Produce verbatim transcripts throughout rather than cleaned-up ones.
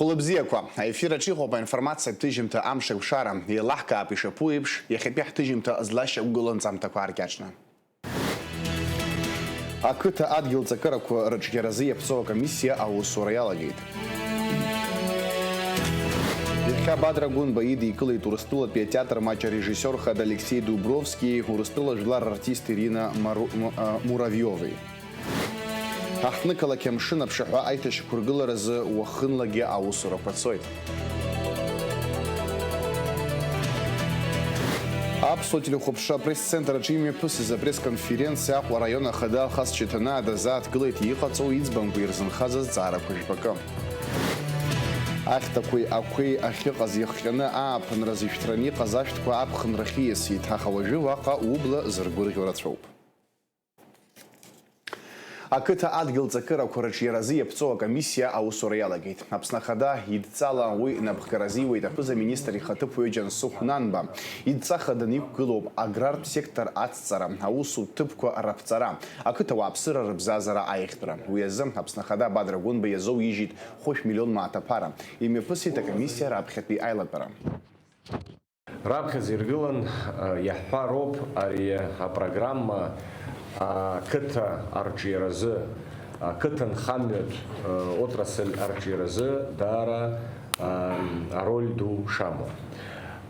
Хәылбзиақәа, аефир аҿы иҟоуп аинформациатә ҭыжьымҭа Амшеикәшара. Еилаҳкаап ишаԥу еиԥш, иахьатәи ҳҭыжьымҭа злашьақәгылоу анҵамҭақәа ааркьаҿны. Ақыҭа адгьыл ҵакырақәа рыҿиаразы иаԥҵоу акомиссиа аусура иалагеит. Иахьа Бадра Гәынба идикылеит Урыстәылатәи атеатр маҷ арежиссиор хада Алексеи Дубровски, Урыстәыла жәлар рартист Ирина Мару-, М-, а, Муравиови. Аҳҭнықалақь амшын аԥшаҳәа аиҭашьақәыргыларазы уахынлагьы аусурақәа цоит. Аԥсуа телехәаԥшра апресс-центр аҿы имҩаԥысыз апресс-конференциа Аҟәа араион ахада Алхас Чаҭанаа дазааҭгылеит иҟаҵоу иӡбамкәа ирзынхаз азҵаарақәа жәпакы. Ахьҭақәеи ақәеи ахьыҟаз иахҟьаны ааԥынразы ишәҭраны иҟаз ашәҭқәа аԥхынрахь ииасит, аха уажәы уаҟа убла зыргәырӷьо рацәоуп. Ақыҭа адгьыл ҵакырақәа рыҿиаразы иаԥҵоу акомиссиа аусура иалагеит. Аԥсны Ахада идҵала уи напхгара азиуеит аԥыза-министр ихаҭыԥуаҩ Џьансыхә Нанба. Идҵа хаданы иқәгылоуп аграртә сектор ацҵара, аусутә ҭыԥқәа раԥҵара, ақыҭа ауааԥсыра рыбзазара аиӷьтәра. Уи азы Аԥсны Ахада Бадра Гәынба иазоуижьит хәышә миллион мааҭ аԥара. Имҩаԥысит акомиссиа раԥхьатәи аилатәара. Раԥхьаӡа иргылан, а, иаҳҳәароуп, ари апрограмма, а, ақыҭа арҿиаразы, ақыҭанхамҩатә, а, отрасль арҿиаразы даара, а, ароль ду шамоу.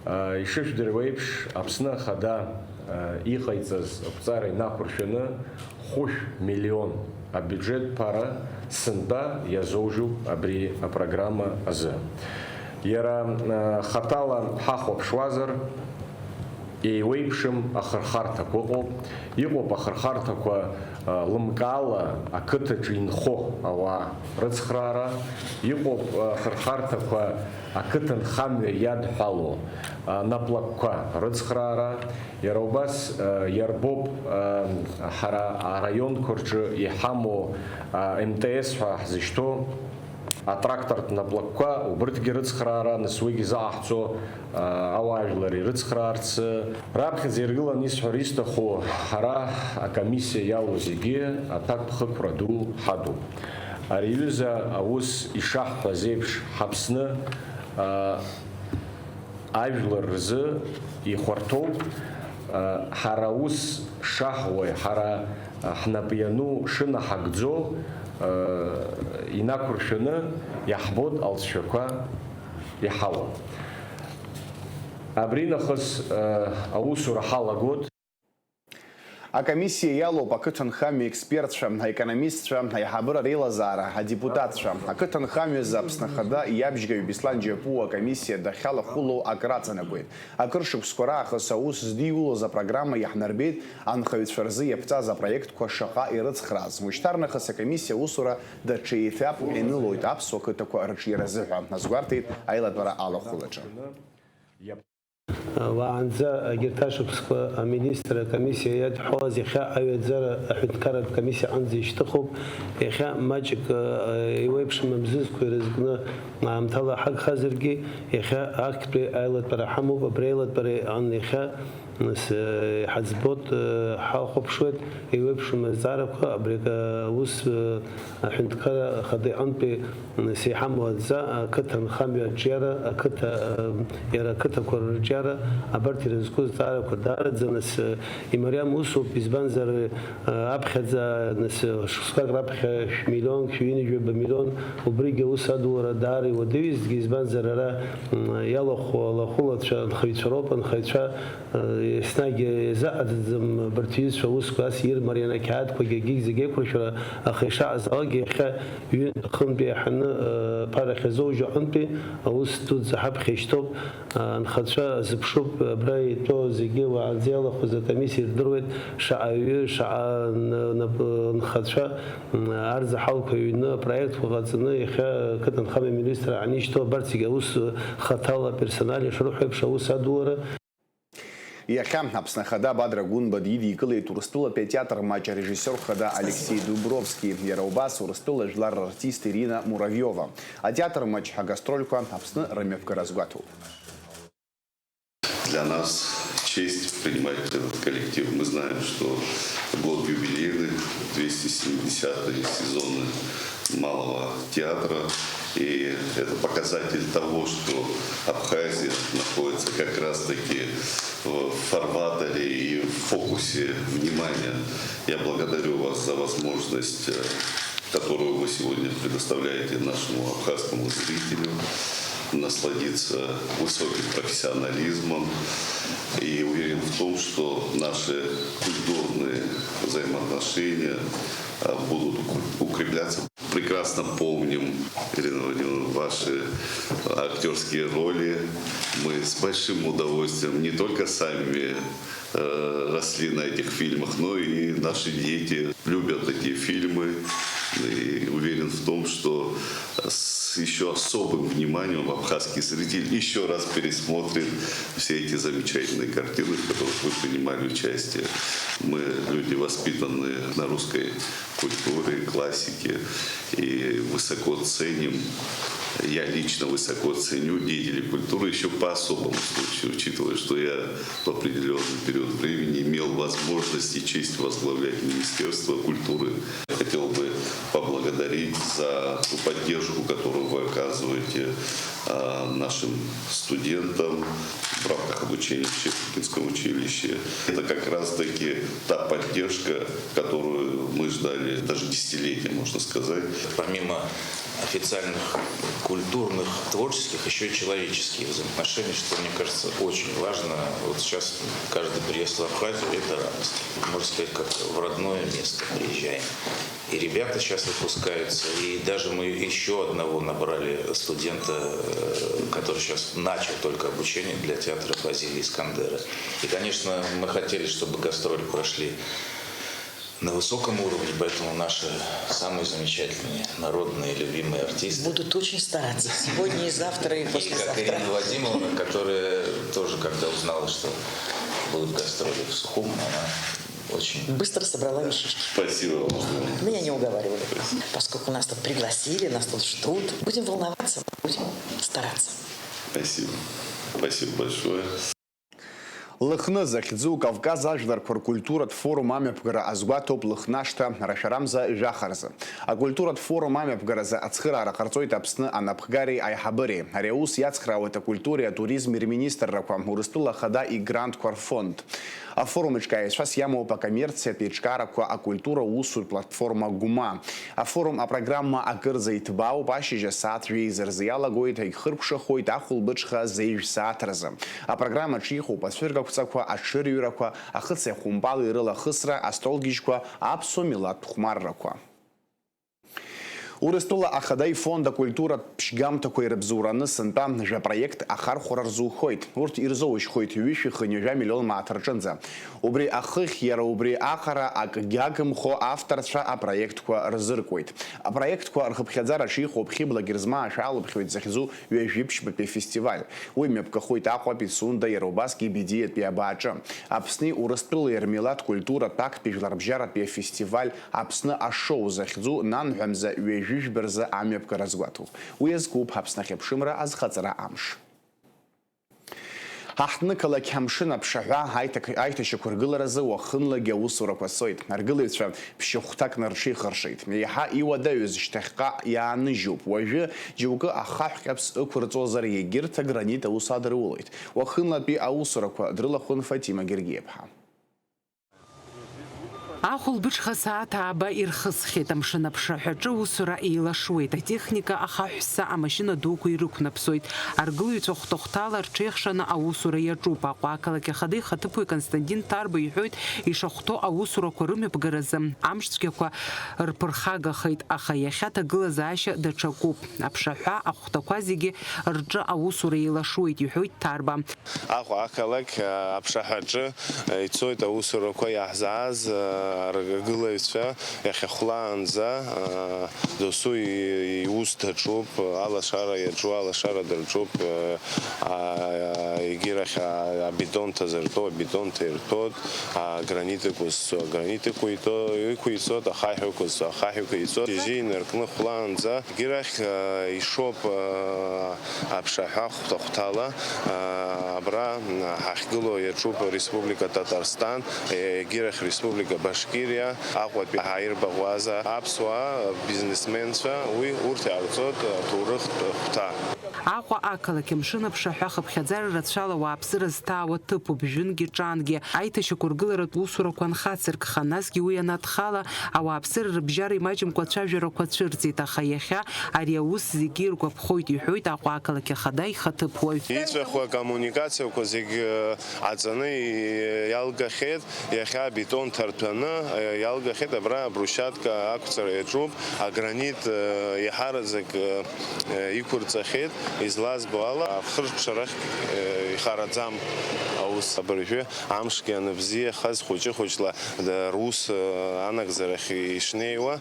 А, ишыжәдыруа еиԥш, Аԥсны Ахада, а, иҟаиҵаз ақәҵара инақәыршәаны, хәышә миллион абиуџьет ԥара сынтәа иазоужьуп абри апрограмма азы. Иара, э, хаҭала ҳахәаԥшуазар, еиуеиԥшым ахырхарҭақәа ыҟоуп. Иҟоуп ахырхарҭақәа, э, лымкаала ақыҭаҿы инхо ауаа рыцхраара, иҟоуп, э, ахырхарҭақәа ақыҭанхамҩа иадҳәало, э, наплакқәа рыцхраара, Иара убас, э, иарбоуп, э, ҳара араионқәа рҿы иҳамоу, э, М Т С ҳәа ҳзышьҭоу атрактортә наплакқәа, убырҭгьы рыцхраара, нас уигьы заҟаҳҵо, э, ауаажәлар ирыцхраарц. Раԥхьаӡа иргыланы исҳәар исҭаху, ҳара акомиссиа иалоу зегьы аҭакԥхықәра ду ҳадуп. Ари аҩыза аус ишаҳҳәаз еиԥш, ҳаԥсны, э, ажәлар рзы ихәарҭоуп, ҳара аус шаҳуеи, ҳара ҳнапы иану шынаҳагӡо инақәыршәаны иаҳбоит алҵшәақәа иҳауа. Абри нахыс аусура ҳалагоит. Акомиссиа иалоуп ақыҭанхамҩа експертцәа, аекономистцәа, аиҳабыра реилазаара, адепутатцәа. Ақыҭанхамҩазы Аԥсны Ахада иабжьгаҩ Беслан Џьапуа акомиссиа дахьалахәылоу акыр аҵанакуеит. Акыр шықәсқәа раахыс аус здиулоз апрограмма иаҳнарбеит, анхаҩцәа рзы иаԥҵаз апроектқәа шаҟа ирыцхрааз. Уажәшьҭарнахыс акомиссиа аусура даҽа етапк инылоит аԥсуа қыҭақәа рыҿиаразы ҳәа азгәарҭеит аилатәара алахәылаҿы. Уаанӡа егьырҭ ашықәсқәа аминистр акомиссиа иадҳәалаз иахьа аҩаӡара аҳәынҭқарратә комиссиа аҟынӡа ишьҭыхуп. Иахьа маҷк, э, еиуеиԥшым амзызқәа ирызкны аамҭала ҳагхазаргьы, иахьа актәи аилатәара ҳамоуп. Абри аилатәара аҟны иахьа, нас, э, иҳаӡбоит, э, ҳахәаԥшуеит. Еиуеиԥшым азҵаарақәа абри аус, э, аҳәынҭқарра ахада иҟынтәи, нас, иҳамоу адҵа, ақыҭа анхамҩа аҿиара, ақыҭа, э, иара ақыҭақәа рырҿиара, абарҭ ирызку зҵаарақәа даараӡа, нас, э, имариам усуп, избанзар, э, аԥхьаӡа, нас, э, шықәсқәак раԥхьа шә-миллион, шәҩынҩажәаба миллион, убригьы аус адулара даара иуадаҩызҭгьы, избанзар, ара, м, иалахәу алахәылацәа анхаҩцәа роуп, анхаҩцәа Еснагь иазыҟаҵаӡам абарҭ иҩызцәа аусқәа, ас ирмарианы ақьаадқәагьы агьигь зегь еиқәыршәара, аха ишаҟазаалакгьы иахьа ҩынтә-хынтә еиҳаны, э, ԥарахь иазоужьу аҟынтәи аус дуӡӡа ҳаԥхьа ишьҭоуп. Э, анхацәа зыԥшуп, абра итәоу зегьы уаанӡа иалахәыз акомиссиа ирдыруеит, шаҟа ҩы, шаҟа н-, нап-, нхацәа, м, арзаҳалқәа ҩны апроектқәа ҟаҵаны иахьа ақыҭанхамҩа аминистр ааишьҭоу абарҭ зегьы аус хаҭала, персонально ишрыҳәо еиԥш аус адулара. Иахьа Аԥсны Ахада Бадра Гәынба дидикылеит Урыстәылатәи атеатр маҷ арежиссиор хада Алексеи Дубровски, иара убас Урыстәыла жәлар рартист Ирина Муравиова. Атеатр маҷ агастрольқәа Аԥсны рымҩаԥгара азгәаҭоуп. Для нас честь принимать этот коллектив. Мы знаем, что год юбилейный, двести семидесятые сезоны Малого театра. И это показатель того, что Абхазия находится как раз-таки в фарватере и в фокусе внимания. Я благодарю вас за возможность, э, которую вы сегодня предоставляете нашему абхазскому зрителю, насладиться высоким профессионализмом. И уверен в том, что наши культурные взаимоотношения, э, будут укр-, укрепляться. Прекрасно помним, Ирина Владимировна, ваши актёрские роли. Мы с большим удовольствием не только сами, э, росли на этих фильмах, но и наши дети любят эти фильмы. И уверен в том, что с ещё особым вниманием абхазский зритель ещё раз пересмотрит все эти замечательные картины, в которых вы принимали участие. Мы люди, воспитанные на русской культуре, классике, и высоко ценим, я лично высоко ценю деятелей культуры ещё по особому случаю, учитывая, что я в определённый период времени имел возможность и честь возглавлять Министерство культуры. Я хотел бы поблагодарить за ту поддержку, которую вы оказываете, а, нашим студентам в рамках обучения в Щепкинском училище. Это как раз-таки та поддержка, которую мы ждали даже десятилетия, можно сказать. Помимо официальных культурных, творческих, ещё и человеческие взаимоотношения, что, мне кажется, очень важно. Вот сейчас каждый приезд в Абхазию — это радость. Можно сказать, как в родное место приезжаем. И ребята сейчас выпускаются, и даже мы ещё одного набрали студента, э, который сейчас начал только обучение для театра Фазили Искандера. И, конечно, мы хотели, чтобы гастроли прошли на высоком уровне, поэтому наши самые замечательные, народные, любимые артисты. Будут очень стараться. Сегодня и завтра, и И послезавтра. Как Ирина Владимировна, которая тоже, когда узнала, что будут гастроли в Сухум, она очень Быстро собрала вещички. Спасибо вам. Меня не уговаривали. Поскольку нас тут пригласили, нас тут ждут, будем волноваться, будем стараться. Спасибо. Спасибо большое. Лыхны захьӡу Кавказ ажәларқәа ркультуратә форум амҩаԥгара азгәаҭоуп Лыхнашҭа рашәарамза жәаха рзы. Акультуратә форум амҩаԥгаразы ацхыраара ҟарҵоит Аԥсны анапхгареи аиҳабыреи. Ари аус иацхраауеит акультуреи атуризми рминистррақәа, Урыстәыла Ахада игрантқәа рфонд. Афорум иҿкааҩцәас иамоуп акоммерциатә еиҿкаарақәа, акультура усуратә платформа Гәма. Афорум апрограмма акырӡа иҭбаауп, ашьыжь асааҭ жәеиза рзы иалагоит, егьхыркәшахоит ахәылбыҽха зеижә сааҭ рзы. Апрограмма ҿихуп ацәыргақәҵақәа, аҽырҩрақәа, ахыци ахәымпали рылахысра, астолгьежьқәа, аԥсуа милаҭтә хәмаррақәа. Урыстәыла Ахада ифонд акультуратә ԥшьгамҭақәа ирыбзоураны сынтәа жәа-проект ахархәара рзухоит. Урҭ ирзоужьхоит ҩышәи хынҩажәа миллион мааҭ рҿынӡа. Убри ахыхь иара убри аҟара акгьы агымхо авторцәа апроектқәа рзыркуеит. Апроектқәа рхыԥхьаӡара ҿихуп Хьыбла Герзмаа шәалыԥхьоит захьӡу ҩажәи ԥшьбатәи афестиваль. Уи мҩаԥгахоит Аҟәа, Пицунда, иара убасгьы Бедиатәи абааҿы. Аԥсни Урыстәылеи рмилаҭ культуратә актәи жәларбжьаратәи афестиваль Аԥсны ашоу захьӡу нанҳәамза ҩажәи жәба рзы амҩаԥгара азгәаҭоуп. Уи азкуп Аԥсны ахьыԥшымра азхаҵара амш. Аҳҭны-қалақь амшын аԥшаҳәа аиҭак-, аиҭашьақәыргыларазы уахынлагьы аусурақәа цоит. Аргылаҩцәа ԥшьыхәҭакны рҽеихыршеит. Еиҳа иуадаҩыз шьҭахьҟа иааныжьуп. Уажәы џьоукы ахаҳә ҟьаԥс ықәырҵозар, егьырҭ агранит аус адырулоит. Уахынлатәи аусурақәа дрылахәын Фатима Гергиаԥҳа. Ахәылбыҽха сааҭ ааба ирхысхьеит, амшын аԥшаҳәаҿы усура еилашуеит, атехника ахаҳәса амашьына дуқәа ирықәнаԥсоит. Аргылаҩцәа хәҭа-хәҭала рҽеихшаны аусура иаҿуп. Аҟәа ақалақь ахада ихаҭыԥуаҩ Константин Ҭарба иҳәоит, ишахәҭоу аусурақәа рымҩаԥгаразы амш цәгьақәа рԥырхагахеит, аха иахьа аҭагылазаашьа даҽакуп. Аԥшаҳәа ахәҭақәа зегьы рҿы аусура еилашуеит, иҳәоит Ҭарба. Аҟәа ақалақь, а, аԥшаҳәаҿы, а, ицоит аусурақәа иаҳзааз, а, аргылаҩцәа иахьахәлаанӡа, а, досу и-, иус даҿуп, алашара иаҿу алашара дырҿуп, а, а, егьирахь, а, абетон ҭазыртәу абетон ҭаиртәоит, агранит ықәызцо агранит ықәиҵо-, ықәиҵоит, ахаҳә ықәызцо ахаҳә ықәиҵоит, ижьы инаркны хәлаанӡа. Егьирахь, а, ишоуп, а, аԥшаҳәа хәҭа-хәҭала, а, абра, м, ҳахьгылоу иаҿуп Республика Татарстан, егьирахь Республика Баш-, Башкириа, Аҟәатәи ҳаирбаӷәаза аԥсуаа, бизнесменцәа, уи урҭ иаарҵоит аҭоурыхтә хәҭа. Аҟәа ақалақь амшын аԥшаҳәа хыԥхьаӡара рацәала ауааԥсыра зҭаауа ҭыԥуп, жәынгьы ҿангьы. Аиҭашьақәыргыларатә усурақәа анхацыркха, насгьы уи анадхала, ауааԥсыра рыбжьара имаҷымкәа ацәажәарақәа цәырҵит, аха иахьа ари аус зегьы иргәаԥхоит, иҳәоит Аҟәа ақалақь ахада ихаҭыԥуаҩ. Иҵәаху акоммуникациақәа зегьы аҵаны иалгахьеит, иахьа абетон ҭартәаны иалгахьеит, абра абрусиатка ақәҵара иаҿуп, агранит еиҳараӡак иқәырҵахьеит, излазбо ала, ахыркәшарахь ихараӡам аус. Абыржәы амшгьы аныбзиахаз, хәыҷы-хәыҷла рус анагӡарахь ишнеиуа,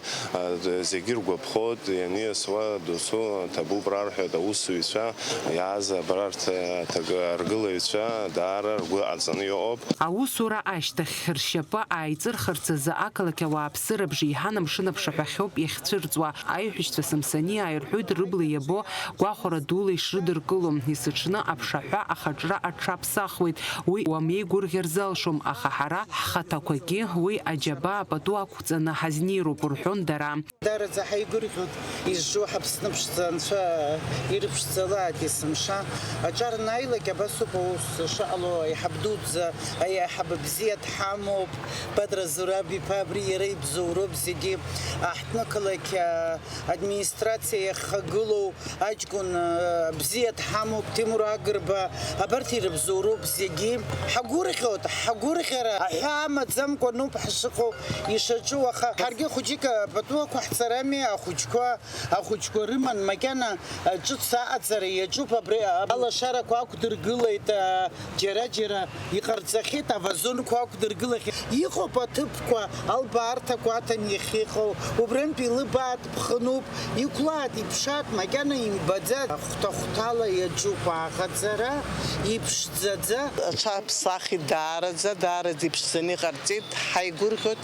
зегьы ргәаԥхоит, ианиасуа досу ҭабуп рарҳәоит аусзуҩцәа, иааз абарҭ аҭак-, аргылаҩцәа даара ргәы аҵаны иҟоуп. Аусура ашьҭахь ршьапы ааиҵырхырц азы ақалақь ауааԥсыра бжеиҳан амшын аԥшаҳәахьоуп иахьцәырҵуа. Аиҳәшьцәа Самсониаа ирҳәоит рыбла иабо гәахәара дула ишрыдыркыло, есыҽны аԥшаҳәа ахаҿра аҽаԥсахуеит, уи уамеигәырӷьар залшом, аха ҳара ҳхаҭақәагьы уи аџьабаа пату ақәҵаны ҳазнеироуп, рҳәон дара. Дараӡа ҳаигәырӷьоит изҿу ҳаԥсны ԥшӡа анцәа ирԥшӡалааит есымша. Аҿар нааилак абас ауп аус шыҟало, аиҳаб дуӡӡа, аиҳаб бзиа дҳамоуп, Бадра Зураб иԥа абри иара ибзоуроуп зегьы. Аҳҭнықалақь администрациа иахагылоу аҷкәын, э, бзиа дҳамоуп, Ҭемур Агрба, абарҭ ирыбзоуроуп зегьы. Ҳагәырӷьоит, ҳагәырӷьара аҳәаа амаӡамкәа ануп ҳшыҟоу, ишаҿу, аха ҳаргьы хәыҷык пату ақәаҳҵарами, ахәыҷқәа, ахәыҷқәа рыман, макьана, э, ҿыц аҟаҵара иаҿуп, абри, э, алашарақәа ақәдыргылеит, э, џьара-џьара иҟарҵахьеит, авазонқәа ақәдыргылахьеит. Иҟоуп аҭыԥқәа, албаарҭақәа аҭан иахьыҟоу, убрантә илыбааит, ԥхынуп, иқәлааит, иԥшааит, макьана имбаӡац. Хәҭа-хәҭала иаҿуп аҟаҵара, иԥшӡаӡа. Аҽаԥсахит даараӡа, даараӡа иԥшӡаны иҟарҵеит, ҳаигәырӷьоит,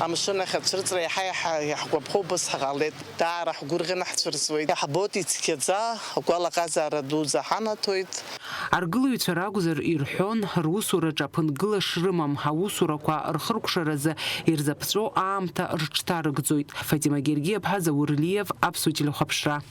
амшын ахь ацәырҵра иаҳа-иаҳа иаҳгәаԥхо убас ҳҟалеит. Даара ҳгәырӷьаны ҳцәырҵуеит. Иаҳбоит ицқьаӡа, агәалаҟазаара дуӡӡа ҳанаҭоит. Аргылаҩцәа ракәзар, ирҳәон, русураҿы аԥынгыла шрымам, аусурақәа рхыркәшаразы ирзаԥҵәо аамҭа рыҽҭарыгӡоит. Фатима Гергиаԥҳа, Заур Лиев, Аԥсуа телехәаԥшра.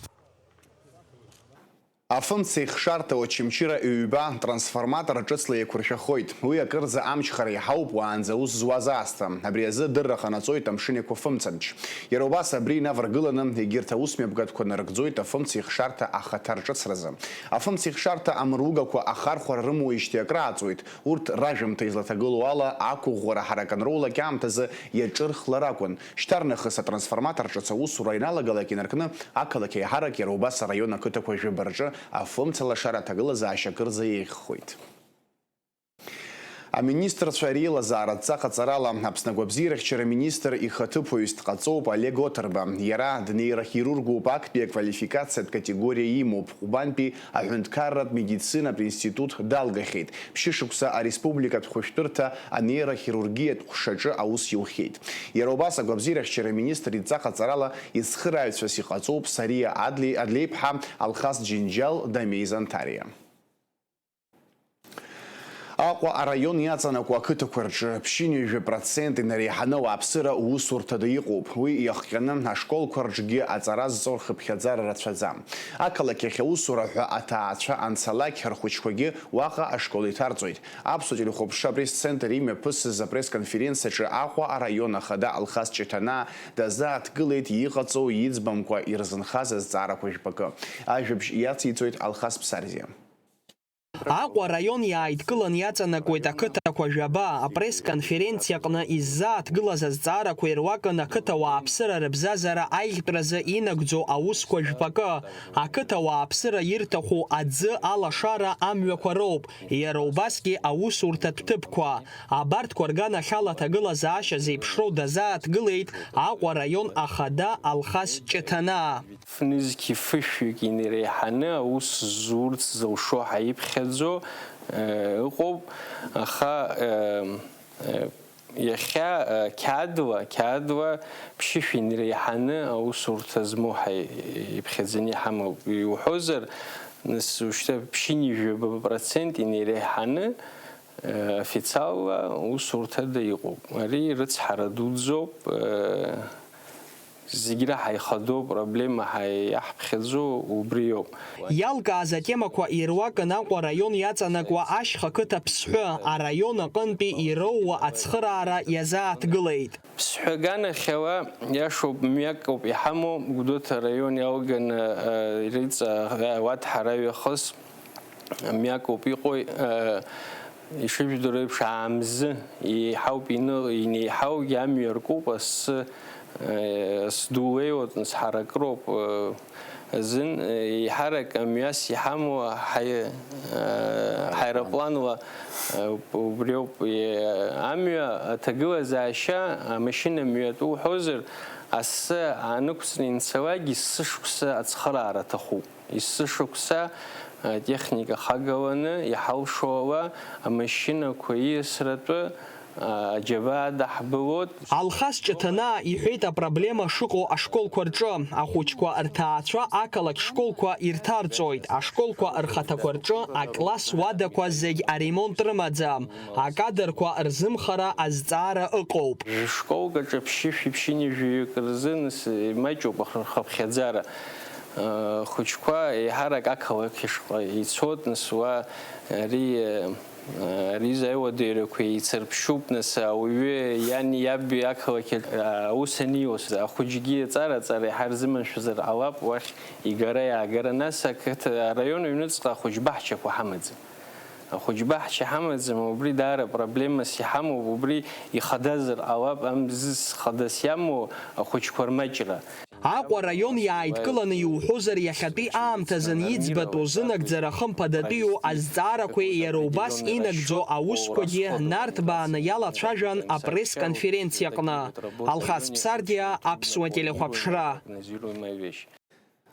Афымца ихшарҭа Очамчыра ҩба трансформатор ҿыцла еиқәыршәахоит. Уи акырӡа амчхара иаҳауп уаанӡа аус зуаз аасҭа. Абри азы адырра ҟанаҵоит амшын еиқәафымцамч. Иара убас абри инаваргыланы егьырҭ аусмҩаԥгатәқәа нарыгӡоит афымца ихшарҭа ахаҭа рҿыцразы. Афымца ихшарҭа амругақәа ахархәара рымоуижьҭеи акрааҵуеит. Урҭ ражәымҭа излаҭагылоу ала, ақәыӷәӷәара ҳараканроулак аамҭазы иаҿырхлар акәын. Шьҭарнахыс атрансформатор ҿыц аусура ианалагалак инаркны, ақалақь аиҳарак, иара убас араион ақыҭақәа жәаба рҿы афымца лашара аҭагылазаашьа акырӡа еиӷьхоит. Аминистрцәа реилазааратә ҵаҟаҵарала Аԥсны агәабзиарахьчара аминистр ихаҭыԥуаҩыс дҟаҵоуп Олег Оҭырба. Иара днеирахирургуп, актәи аквалификациатә категориа имоуп, Ҟәбантәи аҳәынҭқарратә медицинатә институт далгахьеит. Ԥшьышықәса ареспубликатә хәышәтәырҭа анеирохирургиатә ҟәшаҿы аус иухьеит. Иара убас агәабзиарахьчара аминистр идҵа ҟаҵарала ицхырааҩцәас иҟаҵоуп Сариа Адли-, Адлеиԥҳа, Алхас Џьынџьал, Дамеи Занҭариа. Аҟәа араион иаҵанакуа ақыҭақәа рҿы ԥшьынҩажәа процент инареиҳаны ауааԥсыра усурҭада иҟоуп. Уи иахҟьаны ашколқәа рҿгьы аҵара зҵо рхыԥхьаӡара рацәаӡам. Ақалақь ахь аусура ҳәа аҭаацәа анцалак, рхәыҷқәагьы уаҟа ашкол иҭарҵоит. Аԥсуа телехәаԥшра апресс-центр имҩаԥысыз апресс-конференциаҿы Аҟәа араион ахада Алхас Ҷыҭанаа дазааҭгылеит иҟаҵоу иӡбамкәа ирзынхаз азҵаарақәа жәпакы. Ажәабжь иациҵоит Алхас Ԥсарзиа. Аҟәа араион иааидкылан иаҵанакуеит ақыҭақәа жәаба. Апресс-конференциаҟны иззааҭгылаз азҵаарақәа ируакын ақыҭа уааԥсыра рыбзазара аиӷьтәразы инагӡоу аусқәа жәпакы. Ақыҭа уааԥсыра ирҭаху аӡы, алашара, амҩақәа роуп, иара убасгьы аусурҭатә ҭыԥқәа. Абарҭқәа рганахьала аҭагылазаашьа зеиԥшроу дазааҭгылеит Аҟәа араион ахада Алхас Ҷыҭанаа. Фнызқьи фышәҩык инареиҳаны аус зурц зылшо ҳаиԥхьаӡо, э, ыҟоуп, аха, э, э, иахьа, э, қьаадла, қьаадла ԥшьышә инареиҳаны аусурҭа змоу ҳаи-, иԥхьаӡаны иҳамоуп. Иуҳәозар, нас, ушьҭа ԥшьынҩажәаба процент инареиҳаны Официалла усурҭада иҟоуп. Ари рыцҳара дуӡӡоуп. Зегь раҳа ихадоу проблема ҳа иаҳԥхьаӡо убриоуп. Иалкааз атемақәа ируакын Аҟәа араион иаҵанакуа ашьха қыҭа Ԥсҳәы, араион аҟынтәи ироуа ацхыраара иазааҭгылеит. Ԥсҳәы аганахьала, иашоуп, мҩакоуп иҳамоу, Гәдоуҭа араион иалганы, э, Риҵа, э, Уаҭҳара ҩахыс мҩакоуп иҟоу, э, ишыжәдыруа еиԥш, аамзы еиҳауп ины-, инеиҳаугьы амҩа ркуп, асы, э, асы ду леиуеит, ҳаракыроуп, э, азын, э, еиҳарак мҩас иҳамоу ҳаи-, э, ҳаирпланла, э, убриоуп, э, амҩа аҭагылазаашьа, амашьына мҩатәу уҳәозар, асы аанықәҵны инцалакгьы сы шықәса ацхыраара аҭахуп. Сы шықәса, э, техника хагаланы, иҳалшо ала, амашьынақәа ииасратәы, э, аџьабаа даҳбылуеит. Алхас Ҷыҭанаа иҳәеит апроблема шыҟоу ашколқәа рҿы. Ахәыҷқәа рҭаацәа ақалақь школқәа ирҭарҵоит. Ашколқәа рхаҭақәа рҿы акласс уадақәа зегь аремонт рымаӡам. Акадрқәа рзымхара азҵаара ыҟоуп. Школк аҿы ԥшьышәи ԥшьынҩажәаҩык рзы, нас, имаҷуп рхыԥхьаӡара. Ахәыҷқәа еиҳарак ақалақь ишҟа ицоит, нас, уа ари, ари аҩадеирақәа еицырԥшьуп, нас, ауаҩы иани иаби ақалақь аҿы аус аниуаз. Ахәыҷгьы аҵара-аҵара иаҳа рзыманшәазар ҟалап, уахь игара-иаагара, нас, ақыҭа, араион аҩныҵҟа ахәыҷ баҳчақәа ҳамаӡам. Ахәыҷ баҳча ҳамаӡам, убри даара проблемас иҳамоуп, убри ихадазар ҟалап, амзызс хадас иамоу ахәыҷқәа рмаҷра. Аҟәа араион иааидкыланы иуҳәозар, иахьатәи аамҭазын иӡбатәу зынагӡара хымԥадатәиу азҵаарақәеи иара убас инагӡо аусқәагьы нарҭбааны иалацәажәан апресс-конференциаҟны. Алхас Ԥсардиа, Аԥсуа телехәаԥшра.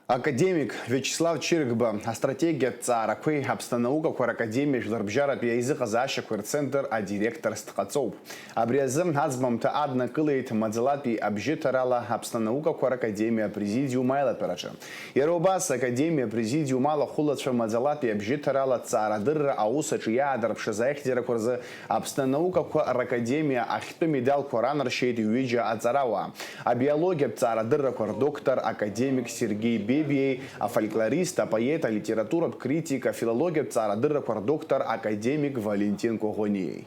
Академик Виачеслав Чыргба астратегиатә ҵаарақәеи Аԥсны анаукақәа ракадемиа жәларбжьаратәи аизыҟазаашьақәеи рцентр адиректорс дҟаҵоуп. Абри азы аӡбамҭа аднакылеит маӡалатәи абжьыҭарала Аԥсны анаукақәа ракадемиа апрезидиум аилатәараҿы. Иара убас академиа апрезидиум алахәылацәа маӡалатәи абжьыҭарала ҵаарадырра аус аҿы иаадырԥшыз аихьӡарақәа рзы Аԥсны анаукақәа ракадемиа ахьтәы медалқәа ранаршьеит ҩыџьа аҵарауаа. Абиологиатә ҵаарадыррақәа рдоктор академик Сергеи Бебиеи, афольклорист, апоет, алитературатә критик, афилологиатә ҵаарадыррақәа рдоктор академик Валентин Коӷониеи.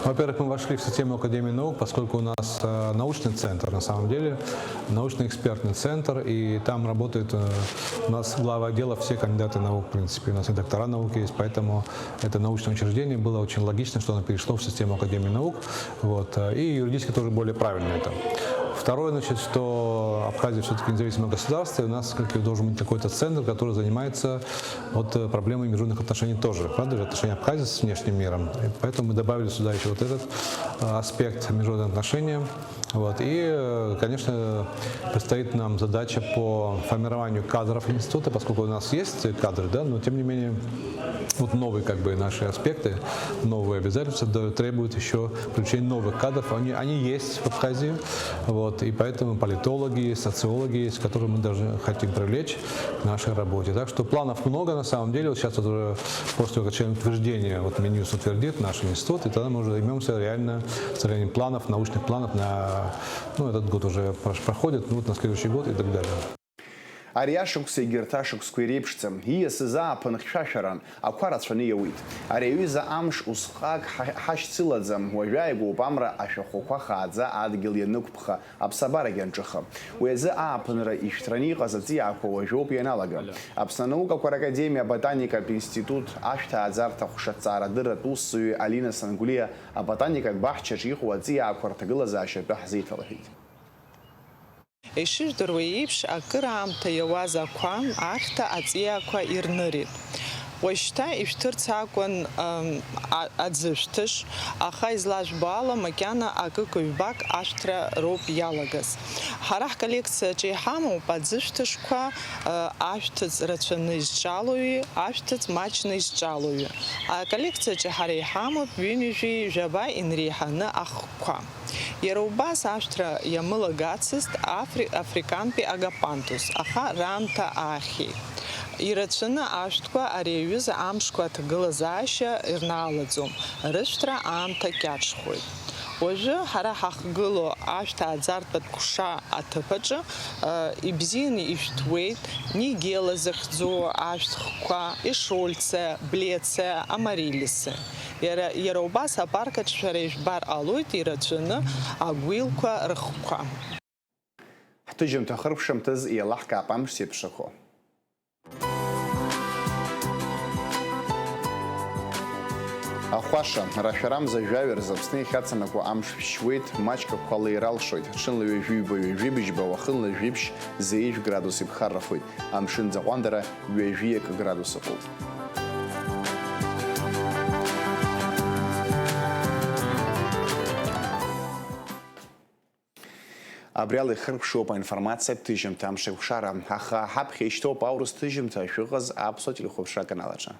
Во-первых, мы вошли в систему Академии наук, поскольку у нас, э, научный центр, на самом деле, научно-экспертный центр, и там работают, э, у нас главы отделов все кандидаты наук, в принципе, у нас и доктора наук есть, поэтому это научное учреждение, было очень логично, что оно перешло в систему Академии наук. Вот, э, и юридически тоже более правильно это. Второе, значит, что Абхазия всё-таки независимое государство, и у нас все-таки должен быть какой-то центр, который занимается вот, э, проблемой международных отношений тоже. Правда же, отношения Абхазии с внешним миром. И поэтому мы добавили сюда ещё вот этот, э, аспект международных отношений. Вот. И, э, конечно, предстоит нам задача по формированию кадров института, поскольку у нас есть кадры, да, но тем не менее вот новые как бы наши аспекты, новые обязательства да-, требуют ещё привлечения новых кадров. Они, они есть в Абхазии, вот, и поэтому политологи есть, социологи есть, которые мы должны, хотим привлечь к нашей работе. Так что планов много на самом деле. Вот сейчас вот уже после окончания утверждения, вот Минюст утвердит наш институт, и тогда мы уже займёмся реально составлением планов, научных планов на, ну, этот год уже прош-, проходит, ну, вот на следующий год и так далее. Ари ашықәс егьырҭ ашықәсқәа иреиԥшӡам, ииасыз ааԥын хьшәашәаран, ақәа рацәаны иауит. Ари аҩыза амш усҟак ҳа-, ҳашьцылаӡам, уажәааигәоуп амра ашәахәақәа хааӡа адгьыл ианықәԥха, аԥсабарагь анҿыха. Уи азы ааԥынра ишәҭраны иҟаз аҵиаақәа уажәоуп ианалага. Аԥсны анаукақәа ракадемиа аботаникатә институт ашәҭааӡарҭа ҟәша ҭҵаарадырратә усзуҩы Алина Сангәлиа аботаникатә баҳчаҿы иҟоу аҵиаақәа рҭагылазаашьа атәы ҳзеиҭалҳәеит. Ишыжәдыруа еиԥш, акыраамҭа иауаз ақәа, ахьҭа аҵиаақәа ирнырит. Уажәшьҭа ишәҭырц акәын, ам, а-, аӡышәҭыш, аха излажәбо ала, макьана акык-ҩбак ашәҭра роуп иалагаз. Ҳара ҳколлекциаҿы иҳамоуп аӡышәҭышқәа, а, ашәҭыц рацәаны изҿалои, ашәҭыц маҷны изҿалои. Аколлекциаҿы ҳара иҳамоуп ҩынҩажәи жәаба инреиҳаны ахкқәа. Иара убас ашәҭра иамылагацызт афри-, африкантәи агапантус, аха раамҭа аахьеит. Ирацәаны ашәҭқәа ари аҩыза амшқәа аҭагылазаашьа ирнаалаӡом, рышәҭра аамҭа кьаҿхоит. Уажәы ҳара ҳахгылоу ашәҭ ааӡартә аҭҟәша аҭыԥ аҿы, ибзианы ишәҭуеит Нигела захьӡу ашәҭ хкқәа, Ишольце, Блеце, Амарилисы. Иара, иара убас апарк аҿы шәара ижәбар ҟалоит ирацәаны агәилқәа рыхқәа. Ҳҭыжьымҭа хыркәшамҭаз еилаҳкаап амш зеиԥшрахо. Ахәаша, рашәарамза жәаҩа рзы Аԥсны иахьаҵанакуа амш шәшьуеит, маҷк ақәа леира алшоит, ҽынла ҩажәиҩба-ҩажәибжьба, уахынла жәибжь, зеижә градус иԥхаррахоит, амшын ӡаҟәандара ҩажәиак градус ыҟоуп. Абри ала ихыркәшоуп аинформациатә ҭыжьымҭа амшеикәшара, аха ҳаԥхьа ишьҭоуп аурыс ҭыжьымҭа шәыҟаз аԥсуа телехәаԥшра аканал аҿы.